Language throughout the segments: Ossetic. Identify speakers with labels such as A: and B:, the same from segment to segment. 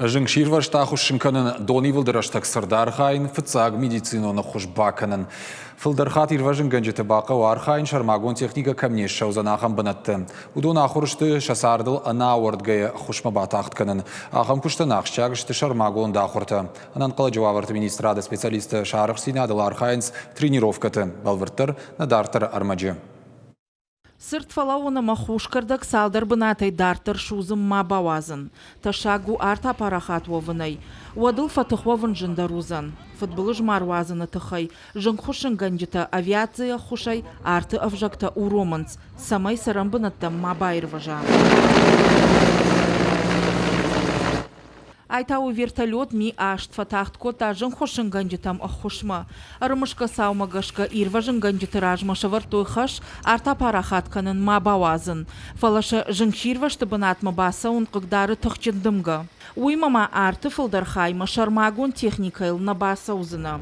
A: Зынгсирвӕзт ахуыссын кӕнын, донивылды рӕстӕг цырд архайын, фыццаг медицинон ӕххуыс бакӕнын. Фылдӕр хатт ирвӕзынгӕнджыты бахъӕуы архайын, сӕрмагонд техникӕ кӕм не ссӕудзӕн, ахӕм бынӕтты. Уыдон ахуыр сты сӕ цардыл ӕнӕауӕрдгӕйӕ ӕххуысмӕ батагъд кӕнын. Ахӕм куыстӕн ахсджиаг сты сӕрмагонд ахуыртӕ. Ӕнӕнхъӕлӕджы уавӕрты министрады специалисттӕ сӕ арӕхстдзинадыл архайынц тренировкӕты. Бӕлвырддӕр, нӕ дарддӕры ӕрмӕджы.
B: Цырд фӕлӕууын ӕмӕ хус кӕрдӕг цалдӕр бынатӕй дарддӕр судзын ма бауадзын. Тӕссаг у арт апарахат уӕвынӕй. Уӕд ыл фӕтых уӕвын зындӕр уыдзӕн. Фыдбылыз ма руадзыны тыххӕй зынгхуыссынгӕнджытӕ авиацийы ӕххуысӕй арты ӕвзӕгтӕ уромынц, цӕмӕй цӕрӕнбынӕттӕм ма баирвӕза. Ай та у вертолет Ми-8 фӕтагъд кодта зынгхуыссынгӕнджытӕм ӕххуысмӕ. Ӕрымысгӕ цаумӕ гӕсгӕ ирвӕзынгӕнджыты размӕ сӕвӕрдтой хӕс арт апарахат кӕнын ма бауадзын. Фӕлӕ сӕ зынгсирвӕзты бынатмӕ бацӕуын хъыгдары тыхджын дымгӕ. Уыимӕ ма арты фылдӕр хаймӕ сӕрмагонд техникӕйыл нӕ бацӕудзынӕ.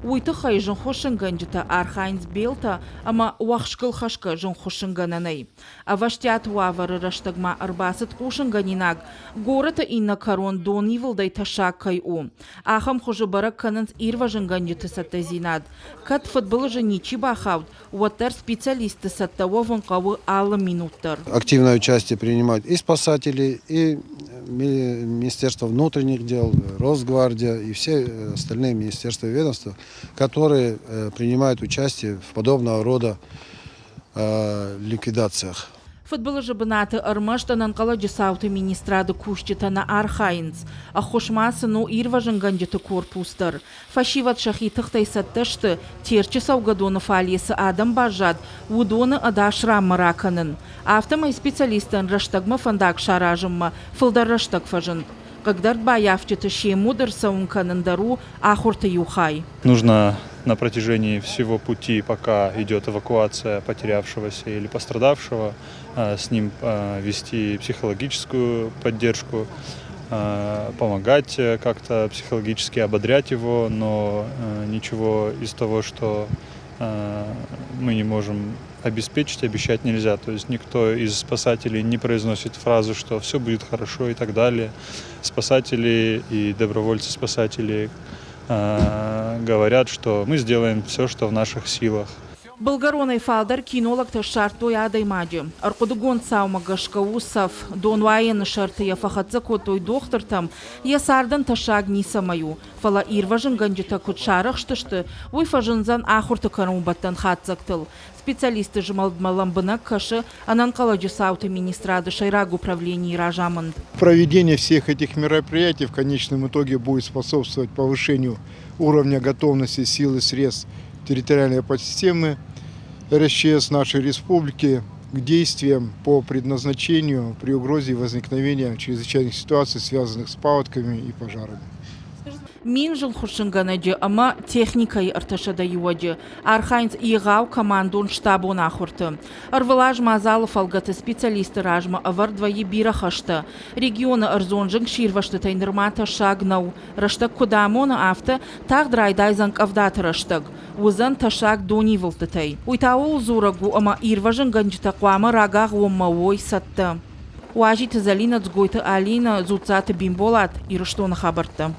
B: Уый тыххӕй зынгхуыссынгӕнджытӕ архайынц белтӕ ӕмӕ уӕхскылхӕсгӕ зынгхуыссынгӕнӕнӕй. Ӕвӕстиат уавӕры рӕстӕгмӕ ӕрбацыд хъусынгӕнинаг, горӕты иннӕ кӕрон донивылдӕй тӕссаг кӕй у. Ахӕм хуызы бӕрӕг кӕнынц ирвӕзынгӕнджыты цӕттӕдзинад. Кӕд фыдбылызы ничи бахауд, уӕддӕр специалистты цӕттӕ уӕвын хъӕуы алы минут дӕр.
C: Активное участие принимают и спасатели, и Министерство внутренних дел, Росгвардия и все остальные министерства и ведомства, которые принимают участие в подобного рода ликвидациях.
B: Фыдбылызы бынаты ӕрмӕст ӕнӕнхъӕлӕджы цауты министрады кусджытӕ нӕ архайынц. Ӕххуыс ма сын у ирвӕзынгӕнджыты корпус дӕр. Фӕсивӕд сӕхи тыхтӕй цӕттӕ сты, Терчы цӕугӕдоны фале цы адӕм баззад, уыдоны ӕдас ранмӕ ракӕнын. Афтӕмӕй специалисттӕн рӕстӕгмӕ фӕндаг саразынмӕ фылдӕр рӕстӕг фӕзынд. Хъыгдард баййафджыты се муд ӕрцӕуын кӕнын дӕр у ахуырты иу хай.
D: Нужно на протяжении всего пути, пока идет эвакуация потерявшегося или пострадавшего, с ним вести психологическую поддержку, помогать как-то психологически ободрять его, но ничего из того, что мы не можем обеспечить, обещать нельзя. То есть никто из спасателей не произносит фразу, что все будет хорошо и так далее. Спасатели и добровольцы-спасатели говорят, что мы сделаем все, что в наших силах.
B: Былгӕронӕй фалдӕр кинологтӕ ссардтой адӕймаджы. Ӕрхъуыдыгонд цаумӕ гӕсгӕ у цӕф. Донуайӕны сӕрты йӕ фӕхӕццӕ кодтой дохтыртӕм, йӕ цардӕн тӕссаг ницӕмӕй у. Фӕлӕ ирвӕзынгӕнджытӕ куыд сарӕхстысты, уый фӕзындзӕн ахуырты кӕронбӕттӕн хатдзӕгтыл. Специалистты змӕлдмӕ лӕмбынӕг кӕсы ӕнӕнхъӕлӕджы цауты министрады сӕйраг управленийы разамынд.
E: Проведение всех этих мероприятий в конечном итоге будет способствовать повышению уровня готовности сил и средств территориальной подсистемы РСЧС нашей республики к действиям по предназначению при угрозе возникновения чрезвычайных ситуаций, связанных с паводками и пожарами.
B: Мин зынгхуыссынгӕнӕджы ӕмӕ техникӕйы ӕртӕсӕдӕ иуӕджы архайынц егъау командон-штабон ахуырты. Ӕрвылаз мадзалы фӕлгӕты специалистты размӕ ӕвӕрд вӕййы бирӕ хӕстӕ. Регионы ӕрдзон зынгсирвӕзтытӕй нырма тӕссаг нӕу. Рӕстӕг куыд амоны, афтӕ тагъд райдайдзӕн къӕвдаты рӕстӕг. Уыдзӕн тӕссаг донивылдтытӕй. Уый та ууыл дзурӕг у, ӕмӕ ирвӕзынгӕнджытӕ хъуамӕ рагагъоммӕ уой цӕттӕ. Уазиты Зӕлинӕ, Дзгойты Алинӕ, Дзуццаты Бимболат, Ирыстоны хабӕрттӕ.